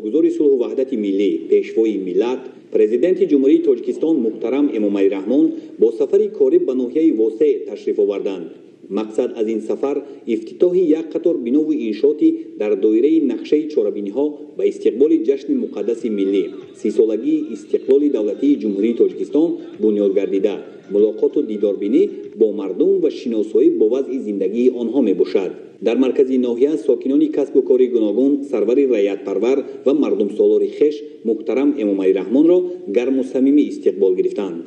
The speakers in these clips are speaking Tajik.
Асосгузори сулҳу ваҳдати миллӣ, Пешвои миллат, Президенти Ҷумҳурии Тоҷикистон муҳтарам Эмомалӣ Раҳмон бо сафари корӣ ба ноҳияи Восеъ ташриф оварданд. Мақсад аз ин сафар ифтитоҳи як қатор бинову иншооти дар доираи нақшаи чорабиниҳо ба истиқболи ҷашни муқаддаси миллӣ, 30-солагии истиқлоли давлатии Ҷумҳурии Тоҷикистон бунёд гардида, мулоқоту дидорбинӣ бо мардум ва шиносоӣ бо вазъи зиндагии онҳо мебошад. Дар маркази ноҳия сокинони касбу кори гуногун сарвари раъятпарвар ва мардумсолори хеш муҳтарам Эмомалӣ Раҳмонро гарму самимӣ истиқбол гирифтанд.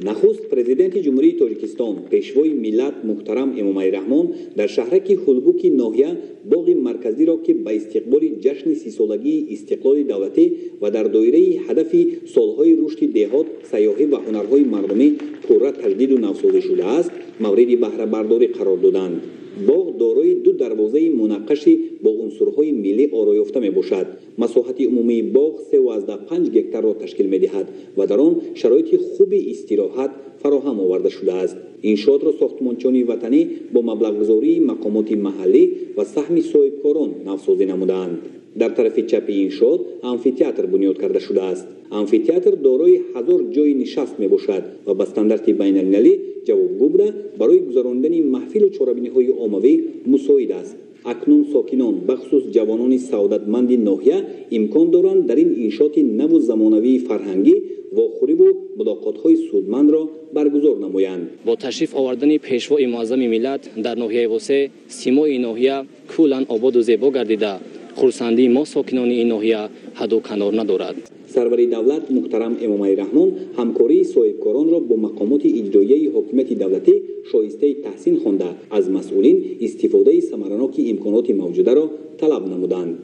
Нахуст Президенти Ҷумҳурии Тоҷикистон, Пешвои миллат муҳтарам Эмомалӣ Раҳмон дар шаҳраки Ҳулбуки ноҳия боғи марказиро, ки ба истиқболи ҷашни 30-солагии истиқлоли давлатӣ ва дар доираи ҳадафи солҳои рушди деҳот, сайёҳӣ ва ҳунарҳои мардумӣ пурра таҷдиду навсозӣ шудааст, мавриди баҳрабардорӣ қарор доданд. Боғ дорои ду дарвозаи мунаққаши бо унсурҳои миллӣ ороёфта мебошад. Масоҳати умумии боғ 3,5 гектарро ташкил медиҳад ва дар он шароити хуби истироҳат фароҳам оварда шудааст. Иншоотро сохтмончиёни ватанӣ бо маблағгузории мақомоти маҳаллӣ ва саҳми соҳибкорон навсозӣ намудаанд. Дар тарафи чапи иншоот амфитеатр бунёд карда шудааст. Амфитеатр дорои 1000 ҷойи нишаст мебошад ва ба стандарти байналмилалӣ ҷавобгӯ буда, барои гузаронидани маҳфилу чорабиниҳои оммавӣ мусоид аст. Акнун сокинон, бахусус ҷавонони саодатманди ноҳия, имкон доранд дар ин иншооти наву замонавии фарҳангӣ вохӯриву мулоқотҳои судмандро баргузор намоянд. Бо ташриф овардани Пешвои муаззами миллат дар ноҳияи Восеъ симои ноҳия куллан ободу зебо гардида, хурсандии мо сокинони ин ноҳия ҳадду канор надорад. Сарвари давлат муҳтарам Эмомалӣ Раҳмон ҳамкории соҳибкоронро бо мақомоти иҷроияи ҳокимияти давлатӣ шоистаи таҳсин хонда, аз масъулин истифодаи самараноки имконоти мавҷударо талаб намуданд.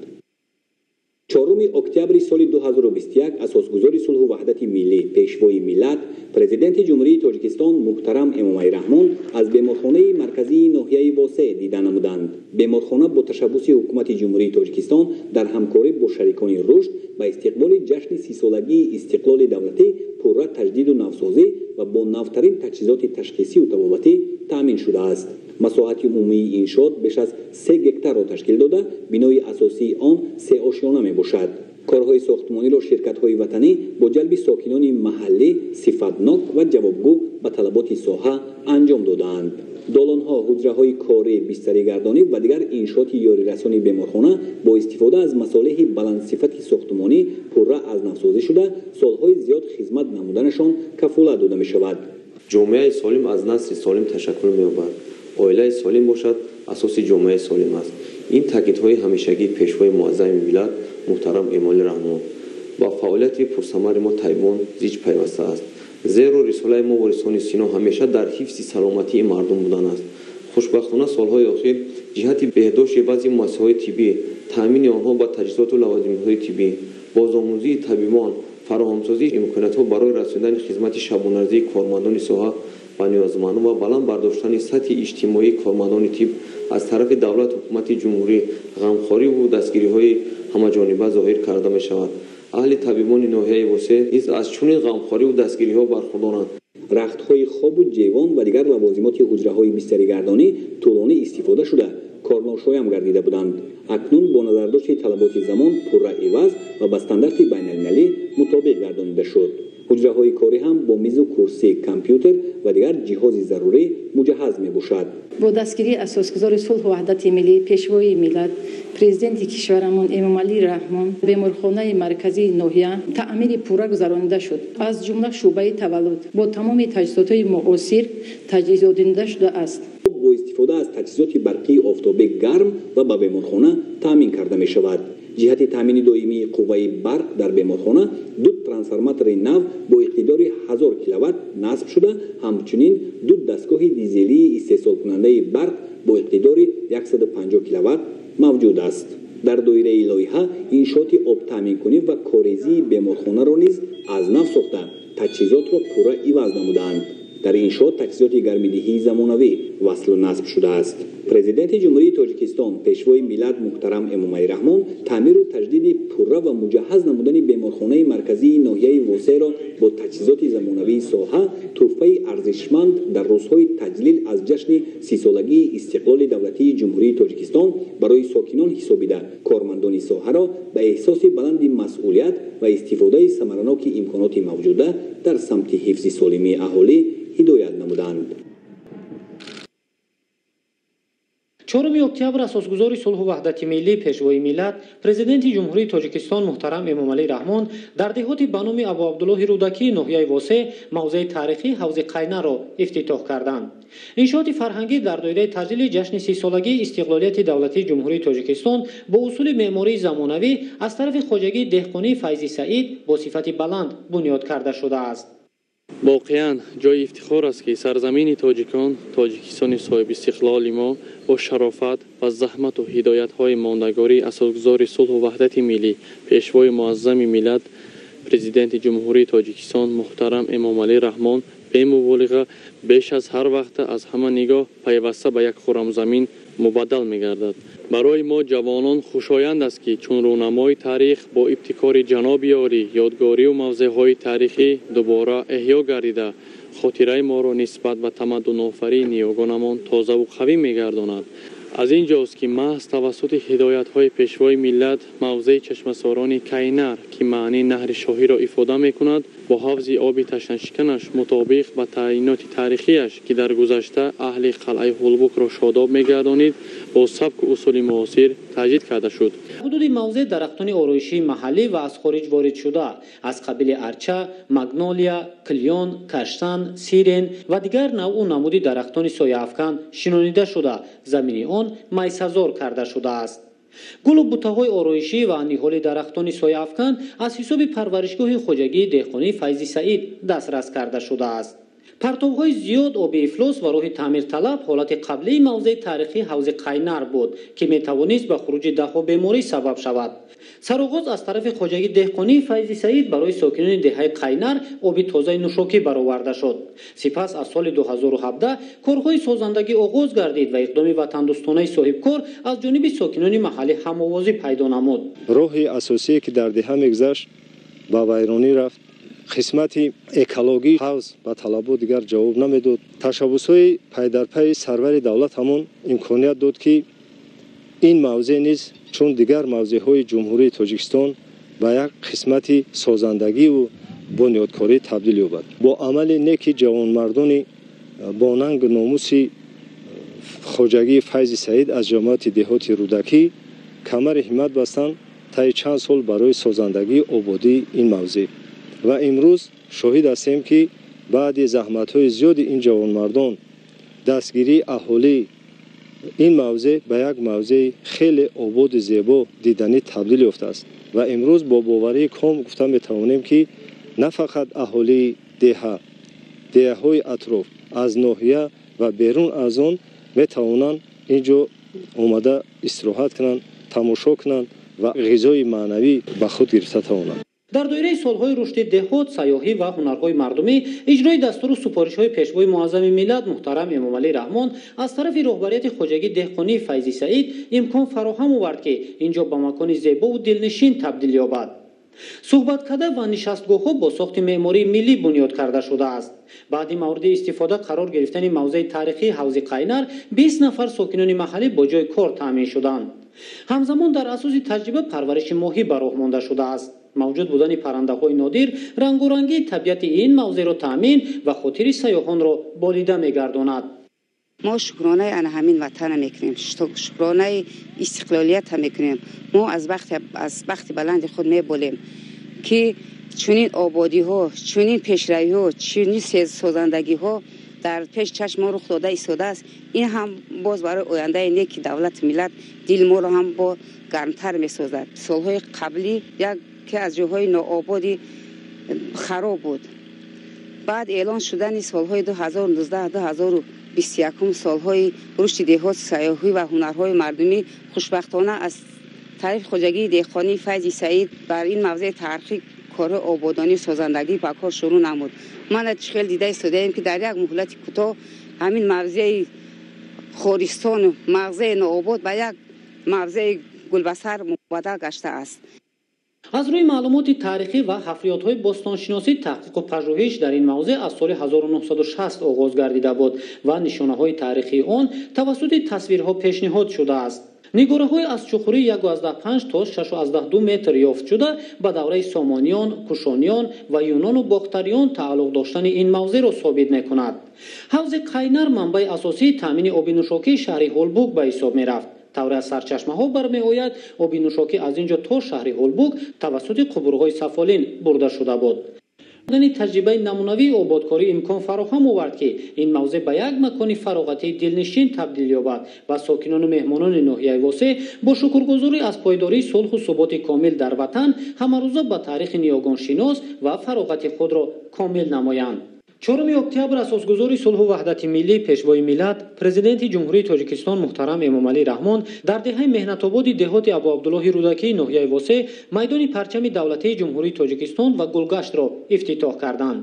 4 октябри соли 2021 Асосгузори сулҳу ваҳдати миллӣ, Пешвои миллат, Президенти Ҷумҳурии Тоҷикистон муҳтарам Эмомалӣ Раҳмон аз беморхонаи марказии ноҳияи Восеъ дида намуданд. Беморхона бо ташаббуси Ҳукумати Ҷумҳурии Тоҷикистон дар ҳамкорӣ бо шарикони рушд ба истиқболи ҷашни 30-солагии истиқлоли давлатӣ пурра таҷдиду навсозӣ ва бо навтарин таҷҳизоти ташхисию табобатӣ таъмин шудааст. Масоҳати умумии иншоот беш аз 3 гектарро ташкил дода, бинои асосии он сеошёна мебошад. Корҳои сохтмониро ширкатҳои ватанӣ бо ҷалби сокинони маҳаллӣ сифатнок ва ҷавобгӯ ба талаботи соҳа анҷом додаанд. Долонҳо, ҳуҷраҳои корӣ, бистаригардонӣ ва дигар иншооти ёрирасони беморхона бо истифода аз масолеҳи баландсифати сохтмонӣ пурра аз навсозӣ шуда, солҳои зиёд хизмат намуданашон кафолат дода мешавад. Ҷомеаи солим аз насли солим ташаккул меёбад. Оилаи солим бошад, асоси ҷомеаи солим аст. Ин таъкидҳои ҳамешагии Пешвои муаззами миллат муҳтарам Эмомалӣ Раҳмон ба фаъолияти пурсамари мо табибон зич пайваста аст. Зеро рисолаи мо ворисони сино ҳамеша дар ҳифзи саломатии мардум будан аст. Хушбахтона, солҳои охир ҷиҳати беҳдошти вазъи муассисаҳои тиббӣ, таъмини онҳо ба таҷҳизоту лавозимотҳои тиббӣ, бозомӯзии табибон, фароҳамсозии имкониятҳо барои расондани хизмати шабонарӯзии кормандони соҳа ба ниёзмандон ва баланд бардоштани сатҳи иҷтимоии кормандони тиб аз тарафи давлат, ҳукумати ҷумҳурӣ ғамхориву дастгириҳои ҳамаҷониба зоҳир карда мешавад. Аҳли табибони ноҳияи Восеъ низ аз чунин ғамхориву дастгириҳо бархурдоранд. Рахтҳои хобу ҷевон ва дигар лавозимоти ҳуҷраҳои бистаригардонӣ тӯлонӣ истифода шуда, корношоям гардида буданд. Акнун бо назардошти талаботи замон пурра иваз ва ба стандарти байналмилалӣ мутобиқ гардонида шуд. Ҳуҷраҳои корӣ ҳам бо мизу курсӣ, компютер ва дигар ҷиҳози зарурӣ муҷаҳҳаз мебошад. Бо дастгирии Асосгузори сулҳу ваҳдати миллӣ, Пешвои миллат, Президенти кишварамон Эмомалӣ Раҳмон беморхонаи марказии ноҳия таъмири пурра гузаронида шуд. Аз ҷумла шӯъбаи таваллуд бо тамоми таҷҳизотҳои муосир таҷҳизодида шудааст. Бо истифода аз таҷҳизоти барқии офтобӣ гарм ва ба беморхона таъмин карда мешавад. Ҷиҳати таъмини доимии қувваи барқ дар беморхона ду трансформатори нав бо иқтидори 1000 киловатт насб шуда, ҳамчунин ду дастгоҳи дизелии истеҳсолкунандаи барқ бо иқтидори 150 киловатт мавҷуд аст. Дар доираи лоиҳа иншооти обтаъминкунӣ ва корезии беморхонаро низ аз нав сохта, таҷҳизотро пурра иваз намудаанд. Дар иншоот таҷҳизоти гармидиҳии замонавӣ, васлу насб шудааст. Президенти Ҷумҳурии Тоҷикистон, Пешвои миллат муҳтарам Эмомалӣ Раҳмон таъмиру таҷдиди пурра ва муҷаҳҳаз намудани беморхонаи марказии ноҳияи Восеъро бо таҷҳизоти замонавии соҳа тӯҳфаи арзишманд дар рӯзҳои таҷлил аз ҷашни 30-солагии истиқлоли давлатии Ҷумҳурии Тоҷикистон барои сокинон ҳисобида, кормандони соҳаро ба эҳсоси баланди масъулият ва истифодаи самараноки имконоти мавҷуда дар самти ҳифзи солимии аҳолӣ ҳидоят намуданд. 4 октябр асосгузори сулҳу ваҳдати миллӣ, Пешвои миллат, Президенти Ҷумҳурии Тоҷикистон муҳтарам Эмомалӣ Раҳмон дар деҳоти ба номи Абуабдуллоҳи Рӯдакӣ ноҳияи Восеъ мавзеи таърихии ҳавзи Қайнарро ифтитоҳ карданд. Иншооти фарҳангӣ дар доираи таҷлили ҷашни 30-солагии истиқлолияти давлатии Ҷумҳурии Тоҷикистон бо усули меъмории замонавӣ аз тарафи хоҷагии деҳқонии Файзи Саид бо сифати баланд бунёд карда шудааст. Воқеан ҷои ифтихор аст, ки сарзамини тоҷикон, Тоҷикистони соҳибистиқлоли мо бо шарофат ва заҳмату ҳидоятҳои мондагории асосгузори сулҳу ваҳдати миллӣ, Пешвои муаззами миллат, Президенти Ҷумҳурии Тоҷикистон муҳтарам Эмомалӣ Раҳмон бемуболиға беш аз ҳар вақта аз ҳама нигоҳ пайваста ба як хуррамзамин мубаддал мегардад. Барои мо ҷавонон хушоянд аст, ки чун рӯнамои таърих бо ибтикори ҷаноби олӣ ёдгорию мавзеъҳои таърихӣ дубора эҳё гардида, хотираи моро нисбат ба тамаддунофарии ниёгонамон тозаву қавӣ мегардонад. Аз ин ҷост, ки маҳз тавассути ҳидоятҳои Пешвои миллат мавзеи чашмасорони Кайнар, ки маънии наҳри шоҳиро ифода мекунад, бо ҳавзи оби ташнашиканаш мутобиқ ба таъйиноти таърихиаш, ки дар гузашта аҳли қалъаи Ҳулбукро шодоб мегардонид, бо сабку усули муосир таҷдид карда шуд. Ҳудуди мавзеъ дарахтони ороишии маҳаллӣ ва аз хориҷ ворид шуда аз қабили арча, магнолия, клён, каштан, сирен ва дигар навъу намуди дарахтони сояафкан шинонида шуда, замини он майсазор карда шудааст. Гулу бутаҳои ороишӣ ва ниҳоли дарахтони сояафкан аз ҳисоби парваришгоҳи хоҷагии деҳқонии Файзи Саид дастрас карда шудааст. Партовҳои зиёд, оби ифлос ва роҳи таъмирталаб ҳолати қаблии мавзеи таърихии ҳавзи Қайнар буд, ки метавонист ба хуруҷи даҳҳо беморӣ сабаб шавад. Сароғоз аз тарафи хоҷагии деҳқонии Файзи Саид барои сокинони деҳаи Қайнар оби тозаи нӯшокӣ бароварда шуд. Сипас аз соли 2017 корҳои созандагӣ оғоз гардид ва иқдоми ватандӯстонаи соҳибкор аз ҷониби сокинони маҳаллӣ ҳамовозӣ пайдо намуд. Роҳи асосие, ки дар деҳа мегузашт, ба вайронӣ рафт. Қисмати экологӣ ҳавз ба талабот дигар ҷавоб намедод. Ташаббусҳои пайдарпайи сарвари давлат ҳамон имконият дод, ки ин мавзеъ низ чун дигар мавзеъҳои Ҷумҳурии Тоҷикистон ба як қисмати созандагиву бунёдкорӣ табдил ёбад. Бо амали неки ҷавонмардони бо нангу номуси хоҷагии Файзи Саид аз ҷамоати деҳоти Рӯдакӣ камари ҳиммат бастанд таи чанд сол барои созандагии ободии ин мавзеъ. Ва имрӯз шоҳид ҳастем, ки баъди заҳматҳои зиёди ин ҷавонмардон, дастгирии аҳолӣ, ин мавзеъ ба як мавзеи хеле ободу зебо диданӣ табдил ёфтааст. Ва имрӯз бо боварии ком гуфта метавонем, ки на фақат аҳолии деҳа, деҳаҳои атроф, аз ноҳия ва берун аз он метавонанд ин ҷо омада истироҳат кунанд, тамошо кунанд ва ғизои маънавӣ ба худ гирифта тавонанд. Дар доираи солҳои рушди деҳот, сайёҳӣ ва ҳунарҳои мардумӣ, иҷрои дастуру супоришҳои Пешвои муаззами миллат муҳтарам Эмомалӣ Раҳмон аз тарафи роҳбарияти хоҷагии деҳқонии Файзи Саид имкон фароҳам овард, ки ин ҷо ба макони зебову дилнишин табдил ёбад. Суҳбаткада ва нишастгоҳҳо бо сохти меъмории миллӣ бунёд карда шудааст. Баъди мавриди истифода қарор гирифтани мавзеи таърихии ҳавзи Қайнар, 20 нафар сокинони маҳаллӣ бо ҷои кор таъмин шуданд. Ҳамзамон дар асоси таҷриба парвариши моҳӣ ба роҳ монда шудааст. Мавҷуд будани паррандаҳои нодир рангорангии табиати ин мавзеъро таъмин ва хотири сайёҳонро болида мегардонад. Мо шукронаи ана ҳамин ватана мекунем, шукронаи истиқлолията мекунем. Мо аз бахти баланди худ меболем, ки чунин ободиҳо, чунин пешравиҳо, чунин созандагиҳо дар пеш чашм мо рух дода истодааст. Ин ҳам боз барои ояндаи неки давлату миллат дили моро ҳам бо гармтар месозад. Солҳои қаблӣ яке аз ҷойҳои ноободи хароб буд. Баъд эълон шудани солҳои 2019, 2021 солҳои рушди деҳот, сайёҳӣ ва ҳунарҳои мардумӣ, хушбахтона аз тарафи хоҷагии деҳқонии Файзи Саид бар ин мавзеи таърихӣ корҳои ободонӣ созандагӣ ба кор шурӯъ намуд. Мана чӣ хел дида истодаем, ки дар як муҳлати кӯтоҳ ҳамин мавзеи хористону мавзеи нообод ба як мавзеи гулбасар мубаддал гаштааст. Аз рӯи маълумоти таърихӣ ва ҳафриётҳои бостоншиносӣ, таҳқиқу пажӯҳиш дар ин мавзеъ аз соли 1960 оғоз гардида буд ва нишонаҳои таърихии он тавассути тасвирҳо пешниҳод шудааст. Нигораҳои аз чуқурии 1,5 то 6,2 метр ёфт шуда ба давраи Сомониён, Кушониён ва Юнону Бохтариён тааллуқ доштани ин мавзеъро собит мекунад. Ҳавзи Қайнар манбаи асосии таъмини оби нӯшокии шаҳри Ҳулбук ба ҳисоб мерафт. Тавре аз сарчашмаҳо бармеояд, оби нӯшокӣ аз ин ҷо то шаҳри Ҳулбук тавассути қубурҳои сафолин бурда шуда буд. Таҷрибаи намунавии ободкорӣ имкон фароҳам овард, ки ин мавзеъ ба як макони фароғатии дилнишин табдил ёбад ва сокинону меҳмонони ноҳияи Восеъ бо шукргузорӣ аз пойдории сулҳу суботи комил дар ватан ҳамарӯза ба таърихи ниёгоншинос ва фароғати худро комил намоянд. 4 октябр асосгузори сулҳу ваҳдати миллӣ, пешвои миллат, президенти Ҷумҳурии Тоҷикистон муҳтарам Эмомалӣ Раҳмон дар деҳаи Меҳнатободи деҳоти Абуабдуллоҳи Рӯдакии ноҳияи Восеъ майдони парчами давлатии Ҷумҳурии Тоҷикистон ва гулгаштро ифтитоҳ карданд.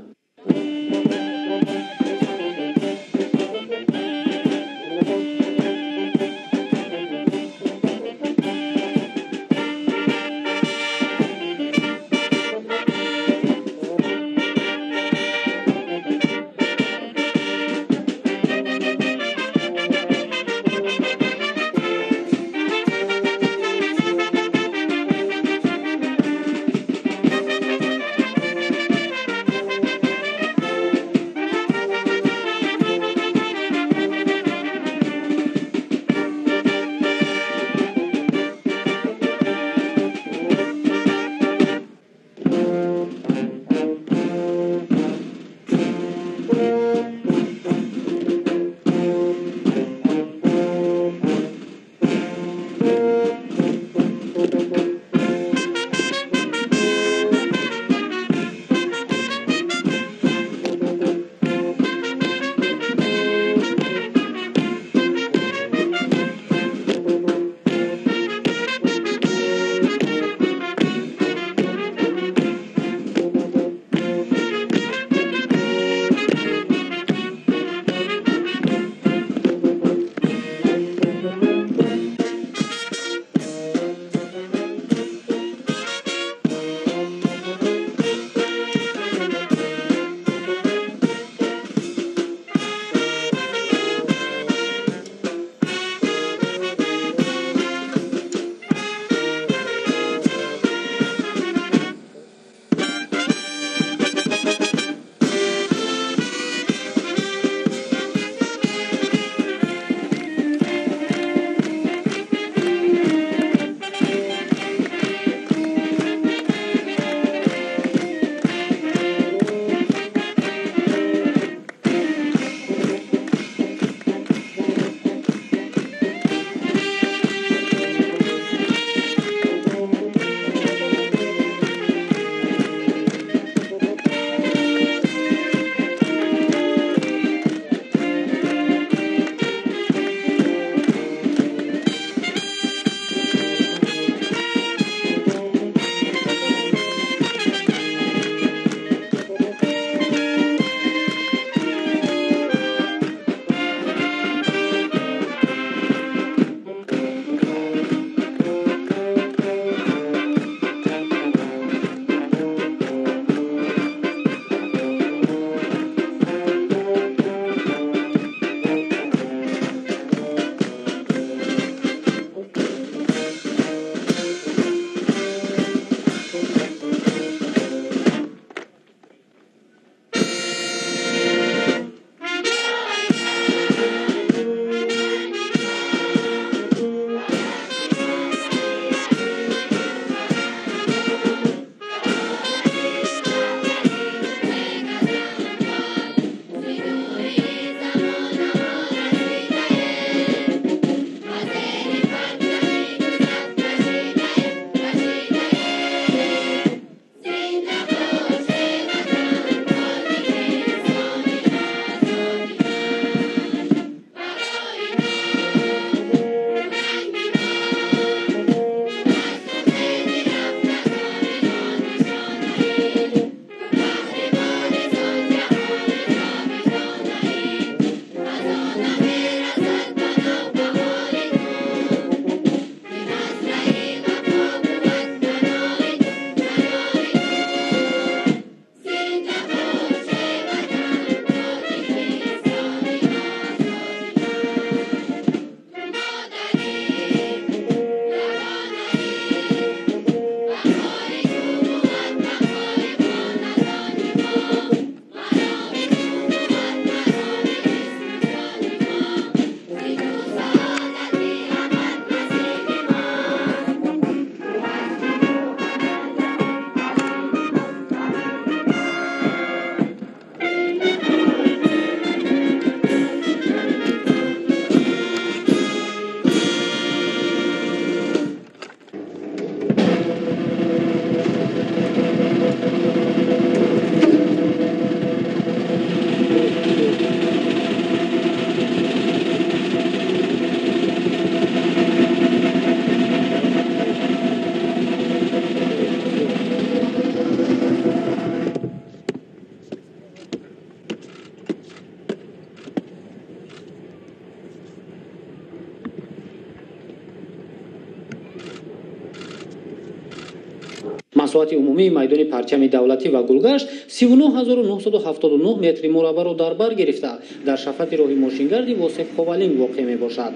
Масоҳати умумии майдони парчами давлатӣ ва гулгашт 39979 метри мураббаъро дар бар гирифта, дар шафати роҳи мошингарди Восеъ Ховалинг воқеъ мебошад.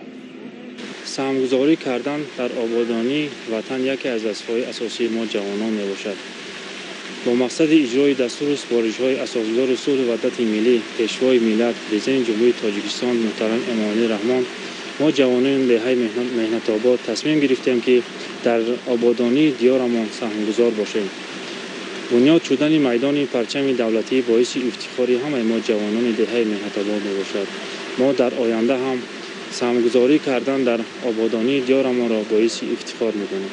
Саҳмгузорӣ кардан дар ободонии ватан яке аз вазифаҳои асосии мо ҷавонон мебошад. Бо мақсади иҷрои дастуру супоришҳои асосгузори сулҳу ваҳдати миллӣ, Пешвои миллат, Президенти Ҷумҳурии Тоҷикистон муҳтарам Эмомалӣ Раҳмон, мо ҷавонони деҳаи Меҳнатобод тасмим гирифтем, ки дар ободонии диёрамон саҳмгузор бошем. Бунёд шудани майдони парчами давлатӣ боиси ифтихори ҳамаи мо ҷавонони деҳаи Меҳнатобод мебошад. Мо дар оянда ҳам саҳмгузорӣ кардан дар ободонии диёрамонро боиси ифтихор медонем.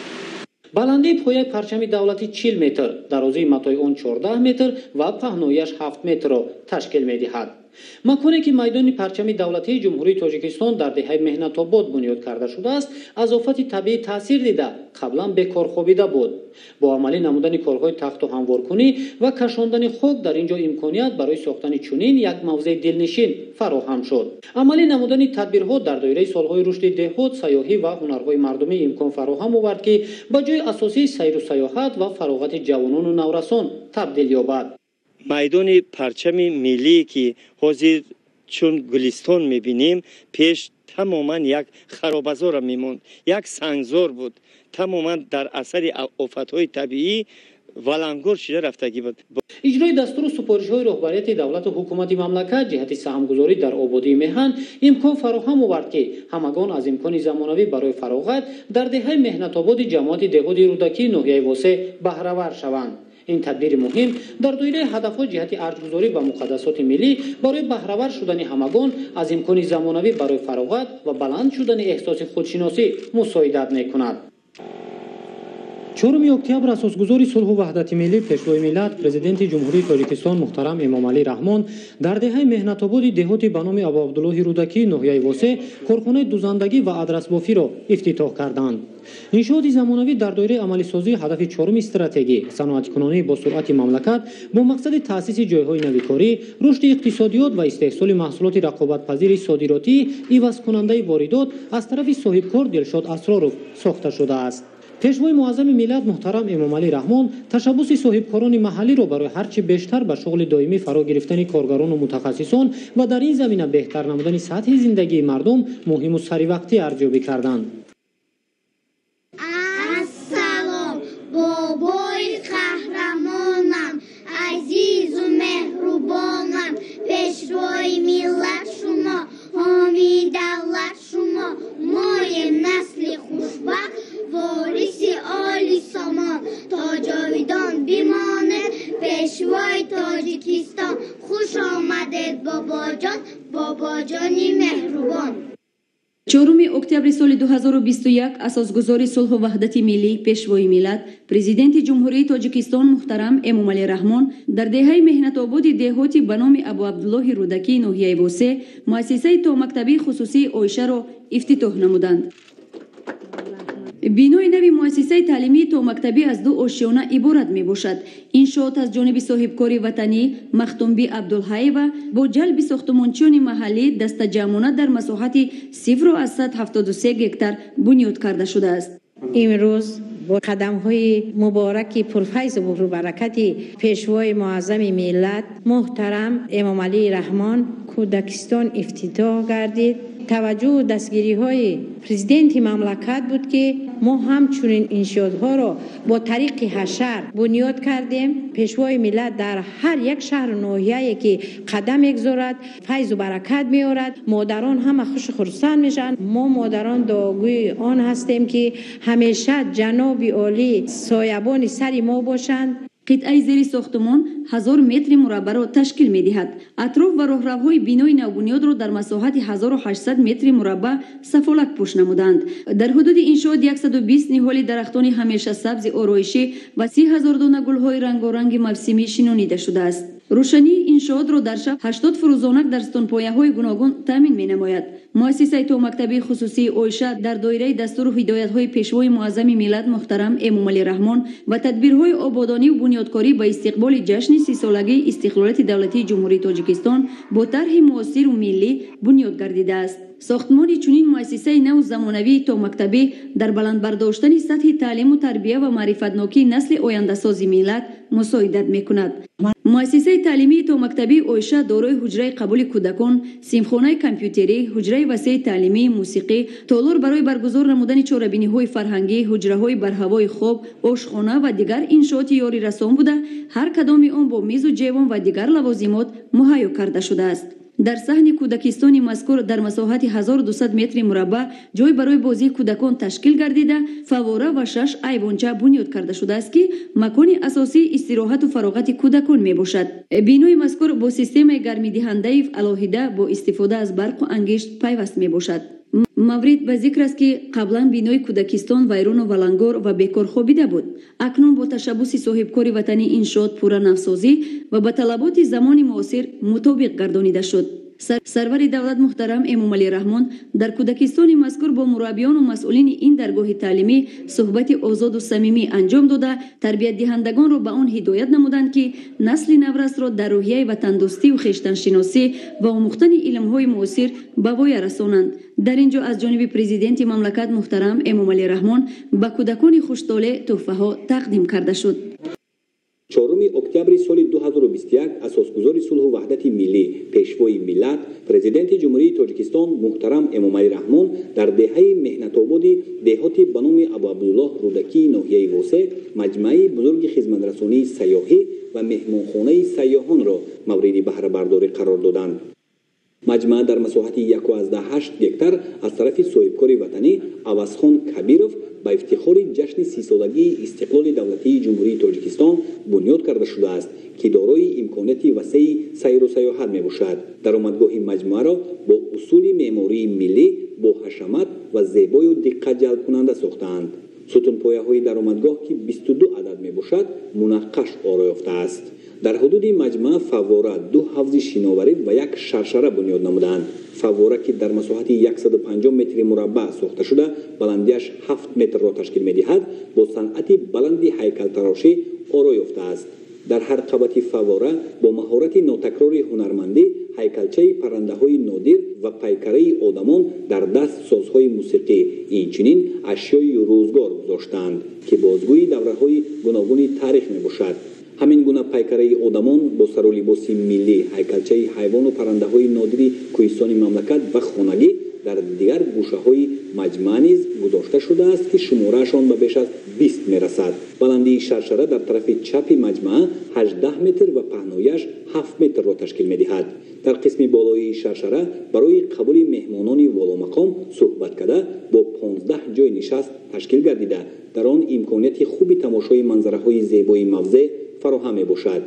Баландии пояи парчами давлатӣ 40 метр, дарозии матои он 14 метр ва паҳнояш 7 метрро ташкил медиҳад. Маконе ки майдони парчами давлатии Ҷумҳурии Тоҷикистон дар деҳаи Меҳнатобод бунёд карда шудааст, аз офати табиӣ таъсир дида, қаблан бекор хобида буд. Бо амалӣ намудани корҳои тахту ҳамворкунӣ ва кашондани хок дар ин ҷо имконият барои сохтани чунин як мавзеи дилнишин фароҳам шуд. Амалӣ намудани тадбирҳо дар доираи солҳои рушди деҳот, сайёҳӣ ва ҳунарҳои мардумӣ имкон фароҳам овард, ки ба ҷои асосии сайру сайёҳат ва фароғати ҷавонону наврасон табдил ёбад. Майдони парчами миллӣ, ки ҳозир чун гулистон мебинем, пеш тамоман як харобазора мемонд, як сангзор буд, тамоман дар асари офатҳои табиӣ валангор шида рафтагӣ буд. Иҷрои дастуру супоришҳои роҳбарияти давлату ҳукумати мамлакат ҷиҳати саҳмгузорӣ дар ободии меҳан имкон фароҳам овард, ки ҳамагон аз имкони замонавӣ барои фароғат дар деҳаи Меҳнатободи ҷамоати деҳоти Рӯдакии ноҳияи Восеъ баҳравар шаванд. Ин тадбири муҳим дар доираи ҳадафҳо ҷиҳати арҷгузорӣ ба муқаддасоти миллӣ барои баҳравар шудани ҳамагон аз имкони замонавӣ барои фароғат ва баланд шудани эҳсоси худшиносӣ мусоидат мекунад. 4 октябр асосгузори сулҳу ваҳдати миллӣ, Пешвои миллат, Президенти Ҷумҳурии Тоҷикистон муҳтарам Эмомалӣ Раҳмон дар деҳаи Меҳнатободи деҳоти ба номи Абуабдуллоҳи Рӯдакӣ ноҳияи Восеъ корхонаи дузандагӣ ва адрасбофиро ифтитоҳ карданд. Иншооти замонавӣ дар доираи амалисозии ҳадафи чоруми стратегӣ саноаткунонии бо суръати мамлакат бо мақсади таъсиси ҷойҳои навикорӣ, рушди иқтисодиёт ва истеҳсоли маҳсулоти рақобатпазири содиротӣ ивазкунандаи воридот аз тарафи соҳибкор Дилшод Асроров сохта шудааст. Пешвои муаззами миллат муҳтарам Эмомалӣ Раҳмон ташаббуси соҳибкорони маҳаллиро барои ҳарчи бештар ба шуғли доимӣ фаро гирифтани коргарону мутахассисон ва дар ин замина беҳтар намудани сатҳи зиндагии мардум муҳиму саривақтӣ арзёбӣ карданд. Ассалом, бобои қаҳрамонам, азизу меҳрубонам, пешвои миллат шумо, ҳомии давлат шумо, моем насли хушбахт, вориси оли сомон, то ҷовидон бимонед пешвои Тоҷикистон. Хуш омадед, бобоҷон, бобоҷони меҳрубон. 4 октябри соли 2021 асосгузори сулҳу ваҳдати миллӣ, Пешвои миллат, Президенти Ҷумҳурии Тоҷикистон муҳтарам Эмомалӣ Раҳмон дар деҳаи Меҳнатободи деҳоти ба номи Абуабдуллоҳи Рӯдакии ноҳияи Восеъ муассисаи томактабии хусусии Оишаро ифтитоҳ намуданд. Бинои нави муассисаи таълимии томактабӣ аз ду ошёна иборат мебошад. Иншоот аз ҷониби соҳибкори ватанӣ Махтумби Абдулҳаева бо ҷалби сохтумончиёни маҳаллӣ дастаҷамъона дар масоҳати 0,73 гектар бунёд карда шудааст. Имрӯз бо қадамҳои мубораки пурфайзу пурбаракати Пешвои муаззами миллат муҳтарам Эмомалӣ Раҳмон кӯдакистон ифтитоҳ гардид. Таваҷҷӯҳу дастгириҳои президенти мамлакат буд, ки мо ҳамчунин иншоотҳоро бо тариқи ҳашар бунёд кардем. Пешвои миллат дар ҳар як шаҳру ноҳияе ки қадам мегузорад, файзу баракат меорад. Модарон ҳама хушу хурсанд мешаванд. Мо модарон дуогӯи он ҳастем, ки ҳамеша ҷаноби олӣ соябони сари мо бошанд. Қитъаи зери сохтумон 1000 метри мураббаъро ташкил медиҳад. Атроф ва роҳравҳои бинои навбунёдро дар масоҳати 1800 метри мураббаъ сафолак пӯш намуданд. Дар ҳудуди иншоот 120 ниҳоли дарахтони ҳамешасабзи ороишӣ ва 30 000 дона гулҳои рангоранги мавсимӣ шинонида шудааст. Рӯшании иншоотро дар шаб 80 фурӯзонак дар сутунпояҳои гуногун таъмин менамояд. Муассисаи томактабии хусусии Ойша дар доираи дастуру ҳидоятҳои Пешвои муаззами миллат муҳтарам Эмомалӣ Раҳмон ва тадбирҳои ободониву бунёдкорӣ ба истиқболи ҷашни 30-солагии истиқлолияти давлатии Ҷумҳурии Тоҷикистон бо тарҳи муосиру миллӣ бунёд гардидааст. Сохтмони чунин муассисаи наву замонавии томактабӣ дар баланд бардоштани сатҳи таълиму тарбия ва маърифатнокии насли ояндасози миллат мусоидат мекунад. Муассисаи таълимии томактабии Ойша дорои ҳуҷраи қабули кӯдакон, синфхонаи компютерӣ, ҳуҷраи васеи таълимӣ, мусиқӣ, толор барои баргузор намудани чорабиниҳои фарҳангӣ, ҳуҷраҳои барҳавои хоб, ошхона ва дигар иншооти ёрирасон буда, ҳар кадоми он бо мизу ҷевон ва дигар лавозимот муҳайё карда шудааст. Дар саҳни кӯдакистони мазкур дар масоҳати 1200 метри мураббаъ ҷой барои бозии кӯдакон ташкил гардида, фаввора ва 6 айвонча бунёд карда шудааст, ки макони асосии истироҳату фароғати кӯдакон мебошад. Бинои мазкур бо системаи гармидиҳандаи алоҳида бо истифода аз барқу ангишт пайваст мебошад. Маврид ба зикр аст, ки қаблан бинои кӯдакистон вайрону валангор ва бекор хобида буд. Акнун бо ташаббуси соҳибкори ватанӣ иншоот пурра навсозӣ ва ба талаботи замони муосир мутобиқ гардонида шуд. Сарвари давлат муҳтарам Эмомалӣ Раҳмон дар кӯдакистони мазкур бо мураббиёну масъулини ин даргоҳи таълимӣ суҳбати озоду самимӣ анҷом дода, тарбиятдиҳандагонро ба он ҳидоят намуданд, ки насли наврасро дар рӯҳияи ватандӯстиву хештаншиносӣ ва омӯхтани илмҳои муосир ба воя расонанд. Дар ин ҷо аз ҷониби президенти мамлакат муҳтарам Эмомалӣ Раҳмон ба кӯдакони хуштолеъ тӯҳфаҳо тақдим карда шуд. 4 октябри соли 2021 асосгузори сулҳу ваҳдати миллӣ, Пешвои миллат, Президенти Ҷумҳурии Тоҷикистон муҳтарам Эмомалӣ Раҳмон дар деҳаи Меҳнатободи деҳоти ба номи Абуабдуллоҳ Рӯдакии ноҳияи Восеъ маҷмӯаи бузурги хизматрасонии сайёҳӣ ва меҳмонхонаи сайёҳонро мавриди баҳрабардорӣ қарор доданд. Маҷмӯа дар масоҳати 1,8 гектар аз тарафи соҳибкори ватанӣ Авазхон Кабиров ба ифтихори ҷашни 30-солагии истиқлоли давлатии Ҷумҳурии Тоҷикистон бунёд карда шудааст, ки дорои имконияти васеи сайру сайёҳат мебошад. Даромадгоҳи маҷмӯаро бо усули меъмории миллӣ бо ҳашамат ва зебою диққатҷалбкунанда сохтаанд. Сутунпояҳои даромадгоҳ, ки 22 адад мебошад, мунаққаш оро ёфтааст. Дар ҳудуди маҷмӯа фаввора, 2 ҳавзи шиноварӣ ва як шаршара бунёд намудаанд. Фаввора, ки дар масоҳати 150 метри мураббаъ сохта шуда, баландиаш 7 метрро ташкил медиҳад, бо санъати баланди ҳайкалтарошӣ оро ёфтааст. Дар ҳар қабати фаввора бо маҳорати нотакрори ҳунармандӣ ҳайкалчаи паррандаҳои нодир ва пайкараи одамон дар даст созҳои мусиқӣ, инчунин ашёи рӯзгор гузоштаанд, ки бозгӯи давраҳои гуногуни таърих мебошад. Ҳамин гуна пайкараи одамон бо сару либоси миллӣ, ҳайкалчаи ҳайвону паррандаҳои нодири кӯҳистони мамлакат ва хонагӣ дар дигар гӯшаҳои маҷмӯа низ гузошта шудааст, ки шумораашон ба беш аз 20 мерасад. Баландии шаршара дар тарафи чапи маҷмӯа 18 метр ва паҳнояш 7 метрро ташкил медиҳад. Дар қисми болоии шаршара барои қабули меҳмонони воломақом суҳбат карда бо 15 ҷойи нишаст ташкил гардида, дар он имконияти хуби тамошои манзараҳои зебои мавзеъ фароҳам мебошад.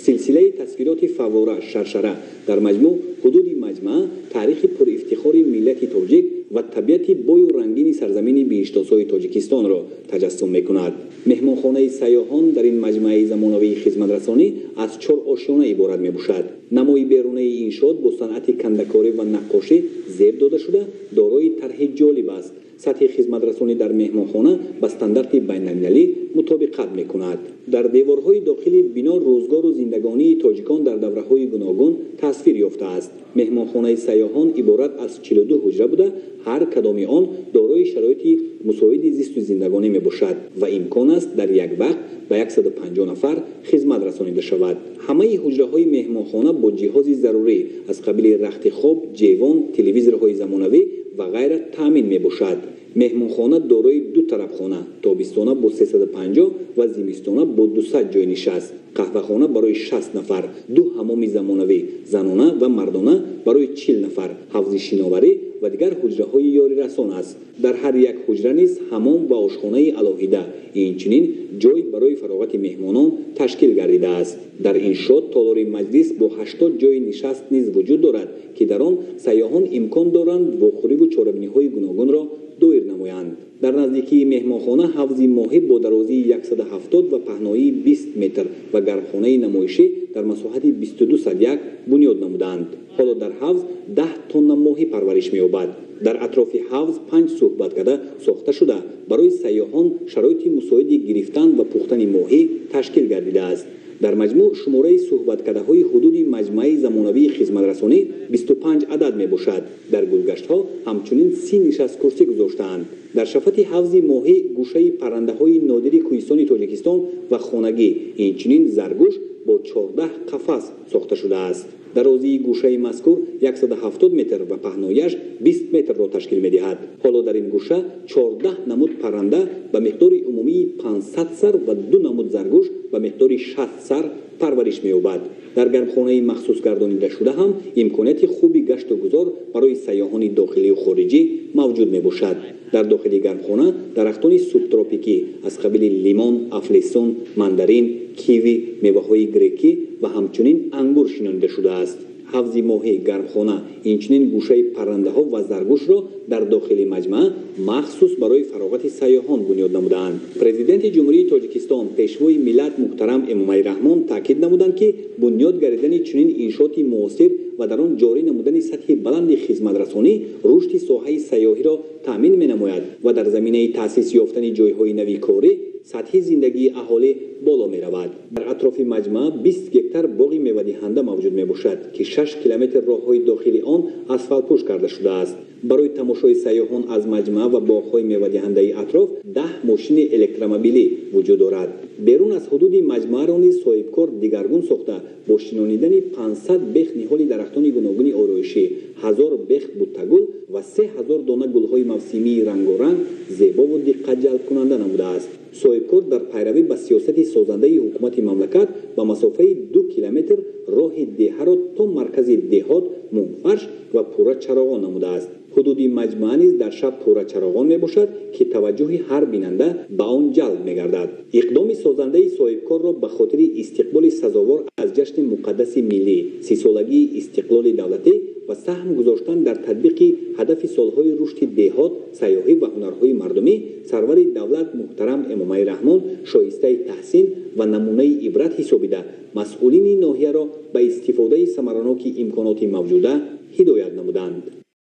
Силсилаи тасвироти фаввора, шаршара дар маҷмӯъ ҳудуди маҷмӯа таърихи пурифтихори миллати тоҷик ва табиати бою рангини сарзамини биҳиштосои Тоҷикистонро таҷассум мекунад. Меҳмонхонаи сайёҳон дар ин маҷмӯаи замонавии хизматрасонӣ аз 4 ошёна иборат мебошад. Намои берунаи иншоот бо санъати кандакорӣ ва наққошӣ зеб дода шуда, дорои тарҳи ҷолиб аст. Сатҳи хизматрасонӣ дар меҳмонхона ба стандарти байналмилалӣ мутобиқат мекунад. Дар деворҳои дохили бино рӯзгору зиндагонии тоҷикон дар давраҳои гуногун тасвир ёфтааст. Меҳмонхонаи сайёҳон иборат аз 42 ҳуҷра буда, ҳар кадоми он дорои шароити мусоиди зисту зиндагонӣ мебошад ва имкон аст дар як вақт ба 150 нафар хизмат расонида шавад. Ҳамаи ҳуҷраҳои меҳмонхона бо ҷиҳози зарурӣ аз қабили рахти хоб, ҷевон, телевизорҳои замонавӣ ва ғайра таъмин мебошад. Меҳмонхона дорои 2 тарабхона, тобистона бо 350 ва зимистона бо 200 ҷой нишаст. Қаҳвахона барои 60 нафар, 2 ҳамоми замонавӣ, занона ва мардона барои 40 нафар, ҳавзи шиноварӣ ва дигар ҳуҷраҳои ёрирасон аст. Дар ҳар як ҳуҷра низ ҳамом ва ошхонаи алоҳида, инчунин ҷой барои фароғати меҳмонон ташкил гардидааст. Дар иншоот толори маҷлис бо 80 ҷойи нишаст низ вуҷуд дорад, ки дар он сайёҳон имкон доранд вохӯриву чорабиниҳои гуногунро доир намоянд. Дар наздикии меҳмонхона ҳавзи моҳӣ бо дарозии 170 ва паҳноии 20 метр ва гармхонаи намоишӣ дар масоҳати 22 садяк бунёд намуданд. Ҳоло дар ҳавз 10 тонна моҳӣ парвариш меёбад. Дар атрофи ҳавз 5 суҳбаткада сохта шуда, барои сайёҳон шароити мусоиди гирифтан ва пухтани моҳӣ ташкил гардидааст. Дар маҷмӯъ шумораи суҳбаткадаҳои ҳудуди маҷмӯаи замонавии хизматрасонӣ 25 адад мебошад. Дар гулгаштҳо ҳамчунин 30 нишасткурсӣ гузоштаанд. Дар шафати ҳавзи моҳӣ гӯшаи паррандаҳои нодири кӯҳистони Тоҷикистон ва хонагӣ, инчунин заргӯш бо 14 қафас сохта шудааст. Дарозии гӯшаи мазкур 170 метр ва паҳнояш 20 метрро ташкил медиҳад. Ҳоло дар ин гӯша 14 намуд парранда ба миқдори умумии 500 сар ва 2 намуд заргӯш ба миқдори 60 сар парвариш меёбад. Дар гармхонаи махсус гардонидашуда ҳам имконияти хуби гашту гузор барои сайёҳони дохилию хориҷӣ мавҷуд мебошад. Дар дохили гармхона дарахтони субтропикӣ аз қабили лимон, афлесун, мандарин, киви, меваҳои грекӣ ва ҳамчунин ангур шинонида шудааст. Ҳавзи моҳӣ, гармхона, инчунин гӯшаи паррандаҳо ва заргӯшро дар дохили маҷмаа махсус барои фароғати сайёҳон бунёд намудаанд. Президенти Ҷумҳурии Тоҷикистон, Пешвои миллат муҳтарам Эмомалӣ Раҳмон таъкид намуданд, ки бунёд гардидани чунин иншооти муосир ва дар он ҷорӣ намудани сатҳи баланди хизматрасонӣ рушди соҳаи сайёҳиро таъмин менамояд ва дар заминаи таъсис ёфтани ҷойҳои нави корӣ сатҳи зиндагии аҳолӣ боло меравад. Дар атрофи маҷмаа 20 гектар боғи мевадиҳанда мавҷуд мебошад, ки 6 километр роҳҳои дохили он асфалтпӯш карда шудааст. Барои тамошои сайёҳон аз маҷмаа ва боғҳои мевадиҳандаи атроф 10 мошини электромобилӣ вуҷуд дорад. Берун аз ҳудуди маҷмӯаро низ соҳибкор дигаргун сохта, бо шинонидани 500 бех ниҳоли дарахтони гуногуни ороишӣ, 1000 бех буттагул ва 3000 дона гулҳои мавсимии рангоранг зебову диққатҷалбкунанда намудааст. Соҳибкор дар пайравӣ ба сиёсати созандаи ҳукумати мамлакат ба масофаи 2 километр роҳи деҳаро то маркази деҳот мунфарш ва пурра чароғон намудааст. Ҳудуди маҷмӯа низ дар шаб пурра чароғон мебошад, ки таваҷҷӯҳи ҳар бинанда ба он ҷалб мегардад. Иқдоми созандаи соҳибкорро ба хотири истиқболи сазовор аз ҷашни муқаддаси миллӣ, 30-солагии истиқлоли давлатӣ ва саҳм гузоштан дар татбиқи ҳадафи солҳои рушди деҳот, сайёҳӣ ва ҳунарҳои мардумӣ сарвари давлат муҳтарам Эмомалӣ Раҳмон шоистаи таҳсин ва намунаи ибрат ҳисобида, масъулини ноҳияро ба истифодаи самараноки имконоти мавҷуда ҳидоят намуданд.